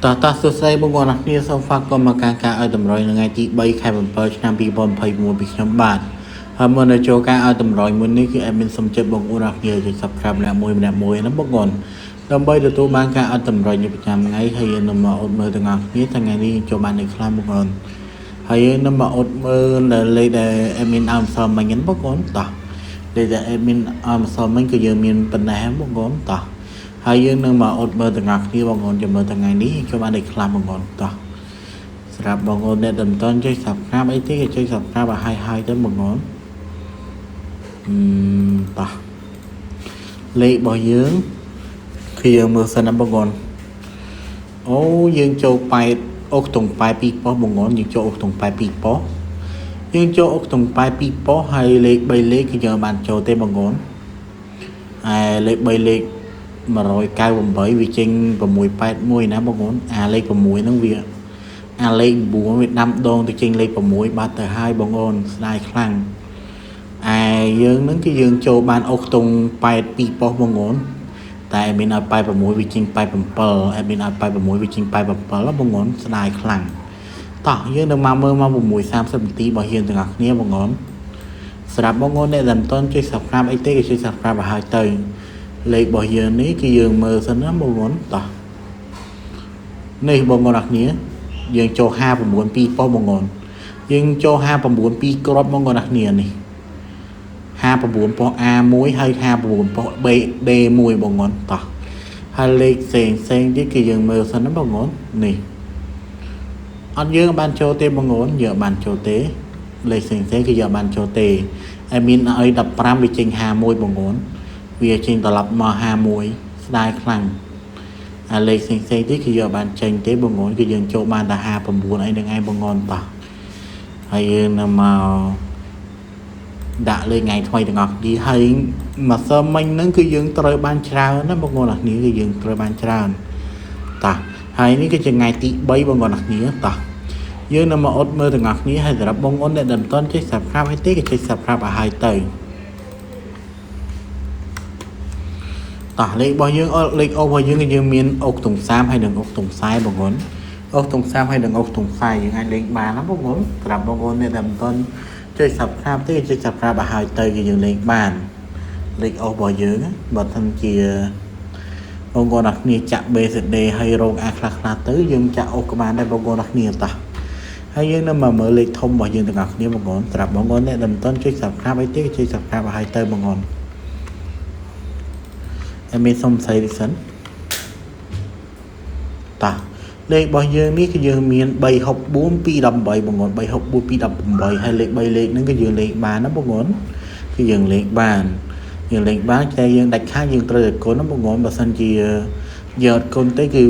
តោះតោះសួស្តីបងប្អូនអរគ្នាសូមហ្វាគមន៍មកកាន់ការឲ្យតម្រុយនៅថ្ងៃទី3ខែ7ឆ្នាំ2021ពីខ្ញុំបាទហើយមុននឹងចូលការឲ្យតម្រុយមុននេះគឺ admin សូមជម្រាបបងប្អូនអរគ្នាចុច Subscribe ម្នាក់មួយម្នាក់មួយណាបងប្អូនដើម្បីទទួលបានការឲ្យតម្រុយនៅប្រចាំថ្ងៃហើយយើងនឹងមកអត់មើលទាំងអស់គ្នាថ្ងៃនេះចូលបាននៅខ្លះបងប្អូនហើយយើងនឹងមកអត់មើលនៅលេខដែល admin ឲ្យម្សិលមិញហ្នឹងបងប្អូនតោះលេខដែល admin ឲ្យម្សិលមិញគឺយើងមានប៉ុណ្ណេះបងប្អូនតោះហើយយើងនឹងមកអត់មើលទាំងអស់គ្នាបងប្អូនចាំមើលថ្ងៃនេះចូលបាននៅខ្លះបងប្អូនតោះសម្រាប់បងប្អូនអ្នកដែលមិនទាន់ចុច Subscribe អីទេក៏ចុច Subscribe ឲ្យហើយហើយទៅបងប្អូនអឺតោះលេខរបស់យើងគឺយើងមើលសិនណាបងប្អូនអូយើងចូល8អូខ្ទង់8 2ប៉ុស្តិ៍បងប្អូនយើងចូលអូខ្ទង់8 2ប៉ុស្តិ៍យើងចូលអូខ្ទង់8 2ប៉ុស្តិ៍ហើយលេខ3លេខគឺយើងបានចូលទេបងប្អូនឯលេខ3លេខ198វាចេញ681ណាបងប្អូនអាលេខ6ហ្នឹងវាអាលេខ9វាដាំដងទៅចេញលេខ6បាត់ទៅហើយបងប្អូនស្ដាយខ្លាំងឯយើងហ្នឹងគឺយើងចូលបានអូខ្ទង់82ប៉ុស្តិ៍បងប្អូនតែមានឲ្យ86វាចេញ87ឯមានឲ្យ86វាចេញ87បងប្អូនស្ដាយខ្លាំងតោះយើងនឹងមកមើលមក6:30នាទីរបស់យើងទាំងអស់គ្នាបងប្អូនសម្រាប់បងប្អូនអ្នកដែលមិនទាន់ចុច Subscribe អីទេក៏ចុច Subscribe ឲ្យហើយទៅលេខរបស់យើងនេះគឺយើងមើលសិនណាបងប្អូនតោះនេះបងប្អូនអរគ្នាយើងចូល592ប៉ុស្តិ៍បងប្អូនយើងចូល592គ្រាប់បងប្អូនអរគ្នានេះ59ប៉ុស្តិ៍ A1 ហើយ59ប៉ុស្តិ៍ B D1 បងប្អូនតោះហើយលេខផ្សេងផ្សេងទៀតគឺយើងមើលសិនណាបងប្អូននេះអត់យើងបានចូលទេបងប្អូនយើងបានចូលទេលេខផ្សេងផ្សេងគឺយើងបានចូលទេហើយមានឲ្យ15វាចេញ51បងប្អូនវាចេញត្រឡប់មក51ស្ដាយខ្លាំងអាលេខផ្សេងផ្សេងទៀតគឺយកបានចេញទេបងប្អូនគឺយើងចូលបានតែ59អីនឹងឯងបងប្អូនតោះហើយយើងនឹងមកដាក់លេខថ្ងៃថ្មីទាំងអស់គ្នាហើយមកសើមិញហ្នឹងគឺយើងត្រូវបានច្រើនណាបងប្អូនអរគ្នាគឺយើងត្រូវបានច្រើនតោះហើយនេះគឺជាថ្ងៃទី3បងប្អូនអរគ្នាតោះយើងនឹងមកអត់មើលទាំងអស់គ្នាហើយសម្រាប់បងប្អូនអ្នកដែលមិនទាន់ចេះ Subscribe ឲ្យទេក៏ចុច Subscribe ឲ្យហើយទៅតោះលេខរបស់យើងលេខអូរបស់យើងគឺយើងមានអូខ្ទង់30ហើយនិងអូខ្ទង់40បងប្អូនអូខ្ទង់30ហើយនិងអូខ្ទង់40យើងអាចលេងបានណាបងប្អូនសម្រាប់បងប្អូនអ្នកដែលមិនទាន់ចុច Subscribe ទេចុច Subscribe ឲ្យហើយទៅគឺយើងលេងបានលេខអូរបស់យើងបើមិនជាបងប្អូនអរគ្នាចាក់ BCD ហើយរោងអាខ្លះខ្លះទៅយើងចាក់អូក៏បានដែរបងប្អូនអរគ្នាតោះហើយយើងនឹងមកមើលលេខធំរបស់យើងទាំងអស់គ្នាបងប្អូនសម្រាប់បងប្អូនអ្នកដែលមិនទាន់ចុច Subscribe អីទេចុច Subscribe ឲ្យហើយទៅបងប្អូនតែមានសុំស្អីតិចសិនតោះលេខរបស់យើងនេះគឺយើងមាន364 218បងប្អូន364 218ហើយលេខ3លេខហ្នឹងគឺយើងលេខបានណាបងប្អូនគឺយើងលេខបានយើងលេខបានតែយើងដាច់ខាតយើងត្រូវតែគុណណាបងប្អូនបើសិនជាយើងអត់គុណទេគឺ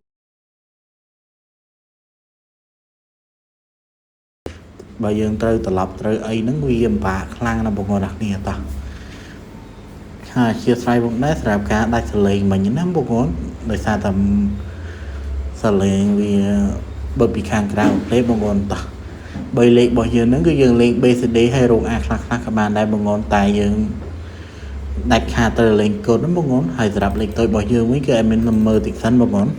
បើយើងត្រូវត្រឡប់ត្រូវអីហ្នឹងវាលំបាកខ្លាំងណាស់បងប្អូនអរគ្នាតោះហើយអធិស្ឋានបងដែរសម្រាប់ការដាច់សលេងមិញណាបងប្អូនដោយសារតែសលេងវាបើពីខាងក្រៅផ្លេបងប្អូនតោះ3លេខរបស់យើងហ្នឹងគឺយើងលេង BCD ហើយរោង A ខ្លះខ្លះក៏បានដែរបងប្អូនតែយើងដាច់ខាតត្រូវលេងកូដណាបងប្អូនហើយសម្រាប់លេខតូចរបស់យើងវិញគឺឲ្យមានមើលតិចសិនបងប្អូន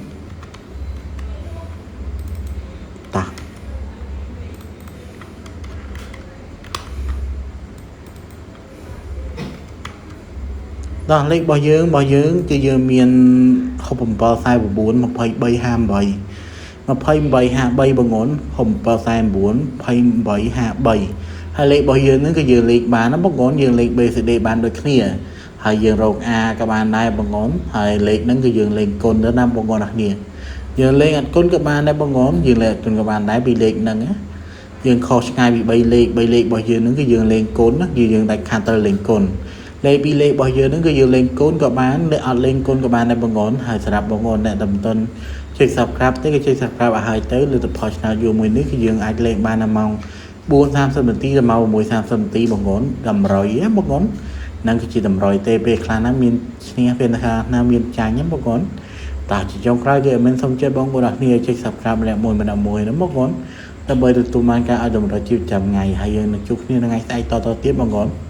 តោះដល់លេខរបស់យើងគឺយើងមាន67 49 23 58 28 53បងប្អូន67 49 28 53ហើយលេខរបស់យើងហ្នឹងគឺយើងលេខបានណាបងប្អូនយើងលេខ BCD បានដូចគ្នាហើយយើងរក A ក៏បានដែរបងប្អូនហើយលេខហ្នឹងគឺយើងលេខគុណទៅណាបងប្អូនអរគ្នាយើងលេខអត់គុណក៏បានដែរបងប្អូនយើងលេខអត់គុណក៏បានដែរពីលេខហ្នឹងណាយើងខុសឆ្ងាយពី3លេខ3លេខរបស់យើងហ្នឹងគឺយើងលេងគុណណាយើងដាច់ខាតត្រូវលេងគុណលេខពីរលេខរបស់យើងហ្នឹងគឺយើងលេងគុណក៏បានលេខអត់លេងគុណក៏បានដែរបងប្អូនហើយសម្រាប់បងប្អូនអ្នកដែលមិនទាន់ចុច Subscribe ទេក៏ចុច Subscribe ឲ្យហើយទៅលើទៅផលឆ្នោតយូរមួយនេះគឺយើងអាចលេងបានដល់ម៉ោង4:30នាទីដល់ម៉ោង6:30នាទីបងប្អូនតម្រុយណាបងប្អូនហ្នឹងគឺជាតម្រុយទេពេលខ្លះណាមានឈ្នះពេលខ្លះណាមានចាញ់ណាបងប្អូនតើជាចុងក្រោយគឺមិនសូមជម្រាបបងប្អូនអរគ្នាចុច Subscribe ម្នាក់មួយម្នាក់មួយណាបងប្អូនដើម្បីទទួលបានការឲ្យតម្រុយជីវិតចាំថ្ងៃហើយយើងនឹងជួបគ្នានៅថ្ងៃស្អែកតទៅទៀតបងប្អូន។